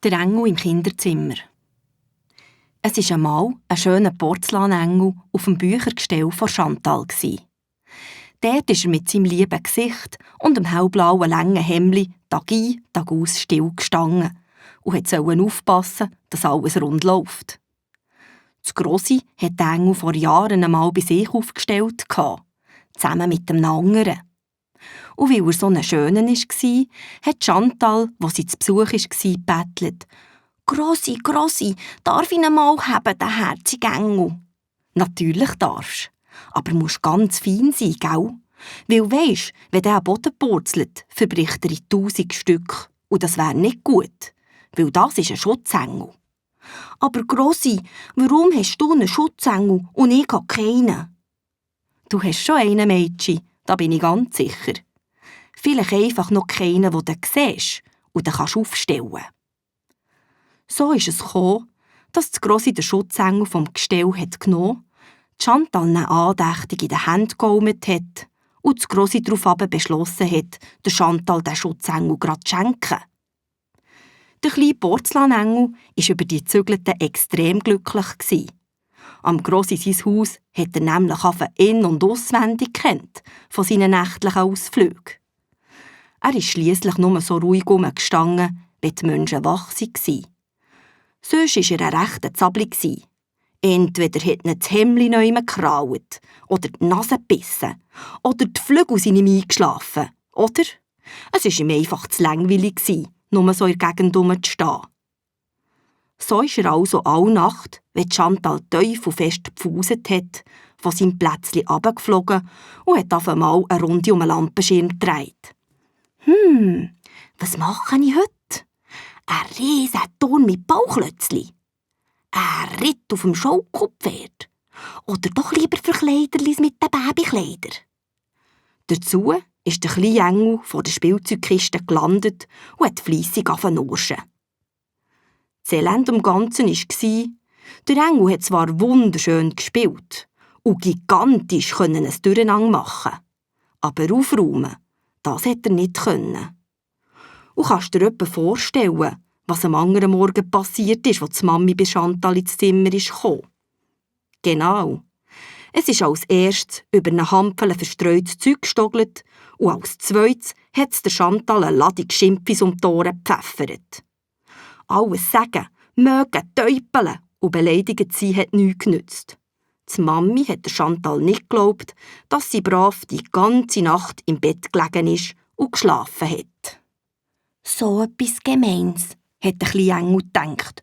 Der Engel im Kinderzimmer. Es war einmal ein schöner Porzellanengel auf dem Büchergestell von Chantal. Dort ist er mit seinem lieben Gesicht und dem hellblauen langen Hemdli Tag ein, Tag aus still gestanden und sollte aufpassen, dass alles rund läuft. Das Grossi hat den Engel vor Jahren einmal bei sich aufgestellt, zusammen mit dem anderen. Und weil er so ein schöner war, hat Chantal, wo sie zu Besuch war, gebettelt: «Grossi, Grossi, darf ich ihn mal haben, den herzigen Engel?» «Natürlich darfst, aber musst ganz fein sein, gell? Weil weisst, wenn der am Boden purzelt, verbricht er in 1000 Stück. Und das wäre nicht gut, weil das ist ein Schutzengel.» «Aber Grossi, warum hast du einen Schutzengel und ich habe keinen?» «Du hast schon einen, Mädchen, da bin ich ganz sicher. Vielleicht einfach noch keinen, den du siehst und den kannst aufstellen.» So ist es gekommen, dass das Grossi den Schutzengel vom Gestell hat genommen, Chantal ihn andächtig in den Händen geholt hat und das Grossi daraufhin beschlossen hat, der Chantal den Schutzengel gerade zu schenken. Der kleine Porzellanengel war über die Zügelten extrem glücklich. Am Grossi sein Haus hat er nämlich in- und auswendig gekannt von seinen nächtlichen Ausflügen. Er ist schliesslich nur so ruhig herumgestanden, wie die Menschen wach waren. Sonst war er ein rechter Zabli. Entweder hat ihn das Hemdli neu gekraut, oder die Nase gebissen, oder die Flügel sind ihm eingeschlafen, oder es war ihm einfach zu langweilig, nur so in der Gegend herumzustehen. So ist er also alle Nacht, wenn Chantal tief und fest gepfuset hat, von seinem Plätzchen runtergeflogen und hat auf einmal eine Runde um einen Lampenschirm gedreht. Was mache ich heute? Ein riesen Turm mit Bauklötzli. Ein Ritt auf dem Schaukelpferd. Oder doch lieber Verkleiderlis mit den Babykleidern. Dazu ist der kleine Engel von der Spielzeugkiste gelandet und hat fleissig angefangen. Das Elend am Ganzen war, der Engel hat zwar wunderschön gespielt und gigantisch ein Durcheinander machen, aber aufräumen, das hat er nicht können. Und kannst dir etwa vorstellen, was am anderen Morgen passiert ist, als die Mami bei Chantal ins Zimmer kam? Genau. Es ist als erstes über eine Hampel verstreutes Zeug gestogelt und als zweites hat es der Chantal eine Ladung Schimpfis um die Ohren gepfeffert. Alles sagen, mögen, täupeln und beleidigt sein hat nichts genützt. Die Mami hat der Chantal nicht geglaubt, dass sie brav die ganze Nacht im Bett gelegen ist und geschlafen hat. «So etwas Gemeins», hat der kleine Engel gedacht